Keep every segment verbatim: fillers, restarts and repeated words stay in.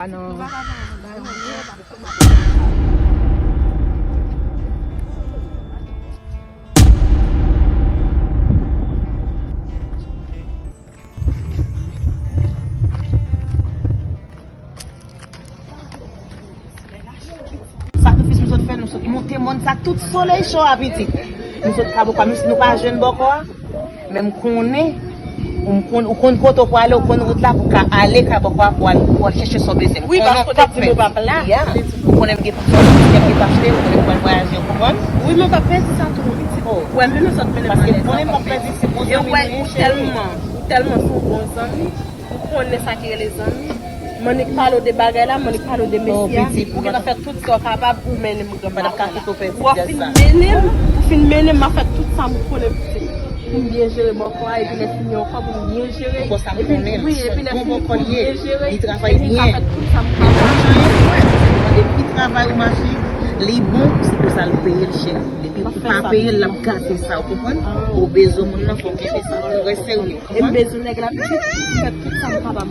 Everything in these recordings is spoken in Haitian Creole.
Ah non. Sakrifis nou sot fè, nou sot monte mòn sa tout solèy cho a pitit. Nou sot Kabokwa, nou, nou pa jwenn bòkò a. Men m konnen, ou m konn, ou konn kote w prale, ou konn wout la pou w ka ale Kabokwa pou al, pou al chèche sa w bezwen. Wi, paske w te di m ou p ap la. Ou konnen m gen tout sa m gen pou achte, ou konnen m pral vwayaje, ou konprann? Wi, men w p ap pèdi sa tou, non, pitit. Ou wè, menm lè w sot mennen m alèz la, w p ap pèdi. E w wè, ou tèlman, ou tèlman se yon bon zanmi. Ou konnen sa ki rele zanmi. M annik pale w de bagay la, m annik pale w de mesye a. Ou gentan fè tout sa w kapab pou mennen m granm nan kay la. W ap fin mennen m, ou fin mennen m, m ap fè tout sa m konnen pou m byen jere bòkò a, epi lè fini ankò pou m byen jere. Epi, wi, epi lè fini pou m byen jere, epi m ka fè tout sa m kapab. Depi travay ou mache, li bon, se pou sa l peye l cheri. Depi ou pa peye l, l ap gate sa, ou konprann? Ou bezwen moun nan, fò w kenbe sa trè serye. E m bezwen nèg la pitit, m fè tout sa m kapab.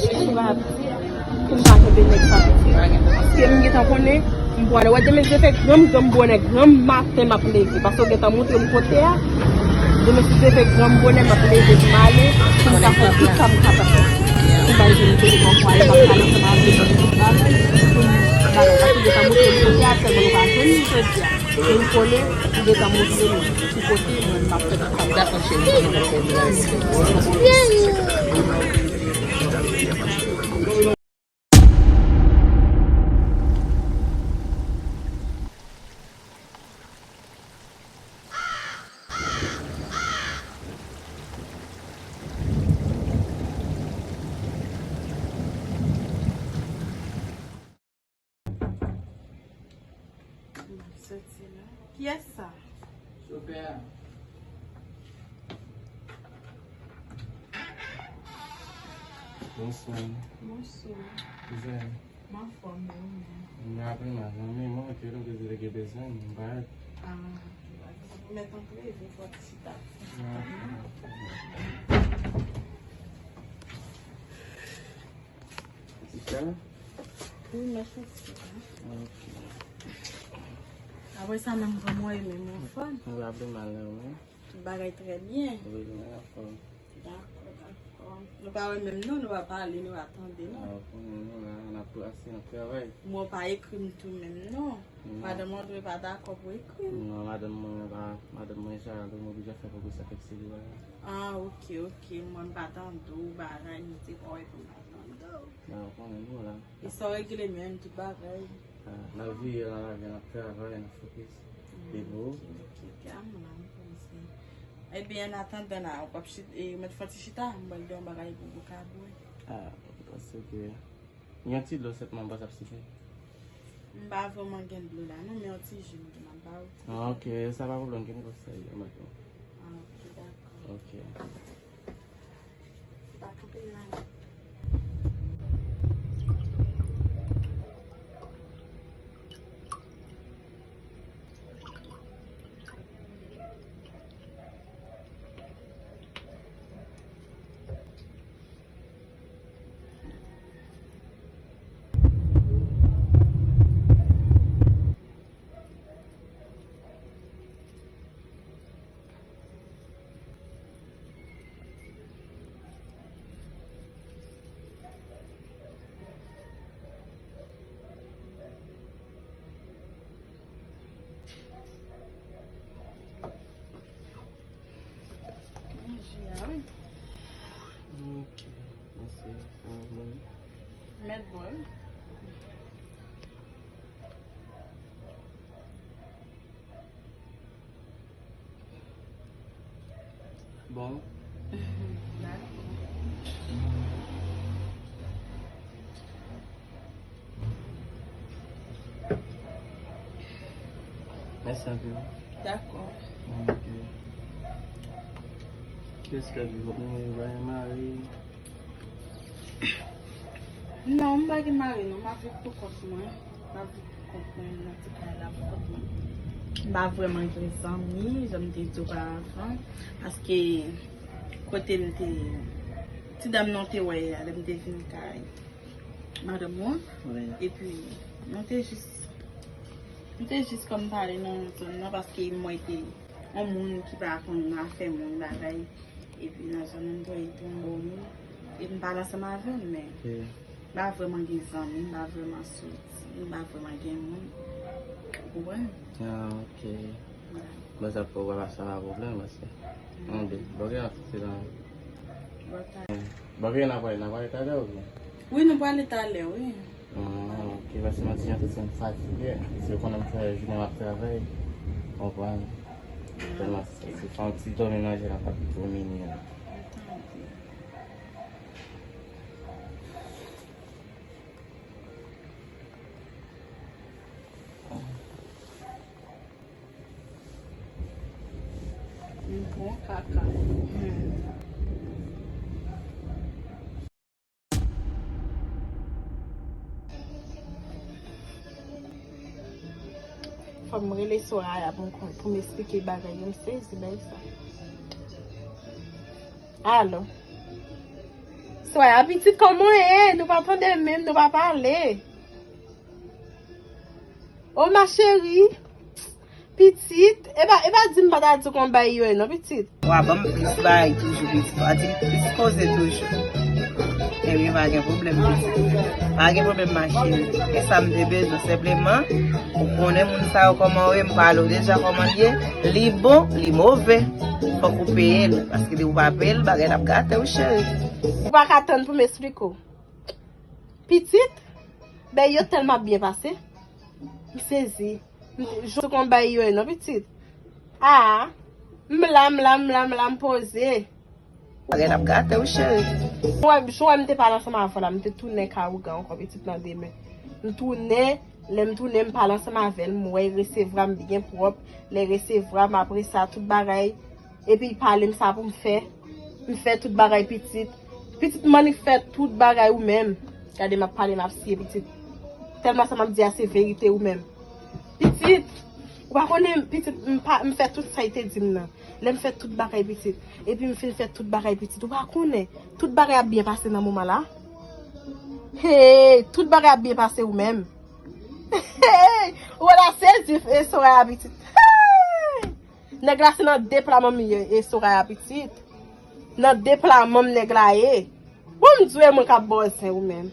Sou bagay pitit, pou m ka kenbe nèg sa pitit. Paske m gentan konnen, m pwale. Wè, demen si Dye fè granm, granm bonè, granm maten m ap leve. Paske w gentan montre m kote a. Demen si Dye fè granm bonè, m ap leve, m ale, pou m ka fè tout sa m kapab. Pou m bay jwenn kote m ap pwale, m ap pale ansanm avè w, pou m bagay. Paske w gentan montre m kote a, sèlman nou pa jwenn li jodi a. Men m konnen, ou gentan montre m ki kote mwen m ap fè tout sa. Dakò, cheri, m konnen w ap fè bagay. M ap soti la. Kiyès sa? Chofè a. Bonswa. Bonswa. Kouzen. M anfòm, e ou menm? M raple m a zanmi mwen, ke nou te di te gen bezwen, m parèt. Ah, ok, dakò. Ou mèt antre, epi fò ti chita. Ah, ok. Chita? Wi, mèt chita. Ok. Apre sa, menm kòman w ye menm, ou anfòm? M raple m a zanmi mwen. Tout bagay trè byen. Wi, mwen anfòm. Dakò, dakò. Nou pa wè menm non, nou pa pale, nou pa tande non. Ah, ou konnen nou la, n ap brase, n ap travay. Mwen w pa ekri m tou menm non. Non. Madanm mwen dwe pa dakò pou ekri m. Non, madanm mwen pa, madanm mwen jalou, m oblije fè pwogrese avèk seliba a. Ah, ok, ok. Mwen m pa tande w bagay, nou te pa wè pou m pa tande w. Nan, ou konnen nou la. E sa w regle menm, tout bagay? Ah, n ap viv, n ap lavi, n ap travay, n ap fokis. Mm, e pou ou? Ok, ok, ok. Ah, mwen la, m panse. Ebyen, an atandan la, w ap chit-, e, ou mèt fè yon ti chita, m pral gen yon bagay pou ou ka bwè. Ah, m panse ke yon ti dlo sèlman, m panse ap sifi. M pa vrèman gen dlo la, non, men yon ti ji m gen, m ap ba ou. Ah, ok, sa pa pwoblèm, gen nenpòt sa, m ap ba ou. Ah, ok, dakò. Ok. Pa kanpe la. Manje a, wi. Ok, mèsi. Mèt bwè. Bon. Dakò. Mèsi anpil. Dakò. Ok. Kiyès k ap viv ak mwen? Ou pa gen mari? Non, m pa gen mari non, m ap viv pou kont mwen. M ap viv pou kont mwen nan ti kay la pou kont mwen. M pa vrèman gen zanmi, jan m te di w paravan, paske kote m te, ti dam nan te wè a, lè m te vin kay, Madanm mwen. Wi. Epi, nou te jis, nou te jis kòm pale nan zòn nan, paske m wè ke yon moun ki pa konn afè moun bagay. Epi nan zòn nan, m tonbe tou yon bon moun. Epi m pale ansanm avè l, men m pa vrèman gen zanmi, m pa vrèman soti, m pa vrèman gen moun. Ou konprann? Ah, ok. Bon, sa pou wè pa sa pa pwoblèm, paske. Anben, bon, gen yon ti lan. Bon, ta- Bon, gen nan pale, nan pale talè oubyen? Wi, nou pale talè, wi. Ah, ok, paske m di jan tout se m fatige. Se konnen m fè jounen m ap travay. Konprann. Tèlman se, se fè yon ti domine nan je la, pa domine. Bon kaka. Hmm. Fò m rele Soraya pou m kon-, pou m esplike bagay yo, m sezi bagay sa. Alo. Soraya, pitit, kòman w ye? Nou pa tande menm, nou pa pale. Oh, ma chérie. Pitit, e pa, e pa di m pa ta di w kòman bagay yo ye non, pitit. W a ban m plis bagay toujou, pitit. W a di m plis koze toujou. Ebyen, pa gen pwoblèm, pitit. Pa gen pwoblèm, ma chérie. E sa m te bezwen, senpleman, ou konnen moun sa yo kòman yo ye, m pale w deja kòman l ye. Li bon, li move. Fòk ou peye l. Paske depi w pa peye l, bagay la ap gate w, cheri. Ou pa ka tann pou m esplike w. Pitit, bagay yo tèlman ap byen pase. M sezi. M, jan w konn bagay yo ye non, pitit. Ah, m la, m la, m la, m la, m poze. Bagay la ap gate w, cheri. Jan w wè m te pale ansanm avè w la, m te tounen kay ougan ankò, pitit, nan demen. M tounen, lè m tounen, m pale ansanm avè l, m wè l resevwa m byen pwòp. Lè l resevwa m, apre sa, tout bagay. Epi l pale m sa pou m fè. M fè tout bagay, pitit. Pitit, m annik fè tout bagay ou menm. Gade, m ap pale, m ap siye, pitit. Tèlman sa m ap di a se verite ou menm. Pitit, ou pa konnen, pitit, m pa, m fè tout sa l te di m nan. Lè m fè tout bagay, pitit. Epi m fin fè tout bagay, pitit. Ou pa konnen, tout bagay ap byen pase nan moman la. Hey, tout bagay ap byen pase ou menm. Hey, ou wè la sezi, e Soraya, pitit. Hey! Nèg la se nan de pla manm li ye, e Soraya, pitit. Nan de pla manm nèg la ye. Bon, m di w, e mwen k ap ba w zen ou menm.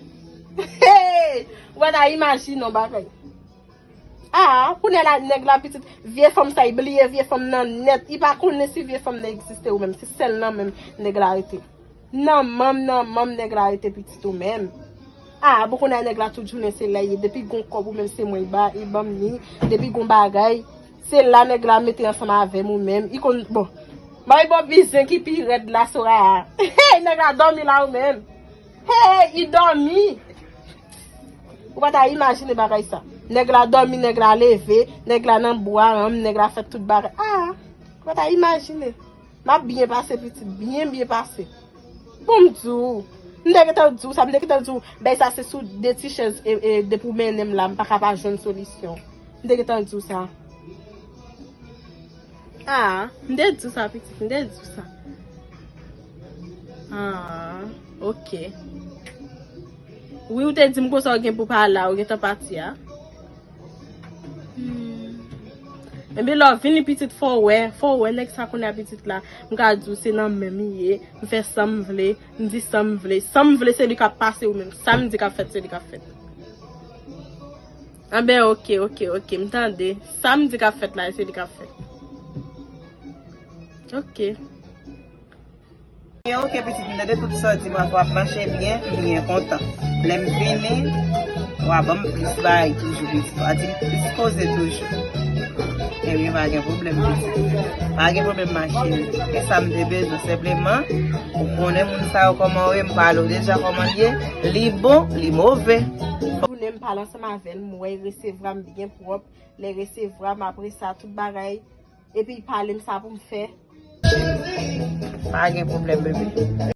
Hey! Ou pa ta imajine yon bagay. Ah, kounye a la, nèg la, pitit, vye fanm sa, li bliye vye fanm nan nèt. Li pa konnen si vye fanm nan egziste ou menm. Se sèl nan menm nèg la rete. Nan manm, nan manm nèg la rete, pitit, ou menm. Ah, bon, kounye a nèg la tout jounen se la l ye. Depi gon kòb ou menm se mwen li ba, li ban m li. Depi gon bagay, se la nèg la mete ansanm avè m ou menm. Li konn, bon. Bay bon bizin ki pi rèd la, Soraya. Hey, nèg la dòmi la ou menm. Hey, li dòmi. Ou pa ta imajine bagay sa. Nèg la dòmi, nèg la leve, nèg la nan bwa, nèg la fè tout bagay. Ah, ou pa ta imajine. M ap byen pase, pitit, byen, byen pase. Bon, m di w, m te gentan di w sa, m te gentan di w, bay sa se sou de ti chèz, e, e, depi w mennen m la, m pa ka pa jwenn solisyon. M te gentan di w sa. Ah, m te di w sa, pitit, m te di w sa. Ah, ok. Wi, ou te di m konsa w gen pou pale a, ou gentan pati a. Hmm. Ebyen, lè w vini pitit, fò w wè, fò w wè nèg sa kounye a pitit la. M ka di w se nan men m li ye, m fè sa m vle, m di sa m vle. Sa m vle, se li k ap pase ou menm. Sa m di k ap fèt, se li k ap fèt. Anben, ok, ok, ok, m tande. Sa m di k ap fèt la, se li k ap fèt. Ok. Byen, ok, pitit, m tande tout sa w di m, w ap mache byen, m byen kontan. Lè m vini, w a ban m plis bagay toujou, pitit. W a di m plis koze toujou. Ebyen, pa gen pwoblèm, pitit. Pa gen pwoblèm, ma cheri. E sa m te bezwen, senpleman, ou konnen moun sa yo kòman yo ye, m pale w deja kòman l ye. Li bon, li move. Jounen m pale ansanm avè l, m wè l resevwa m byen pwòp. Lè l resevwa m, apre sa, tout bagay. Epi l pale m sa pou m fè. Pa gen pwoblèm, bebe.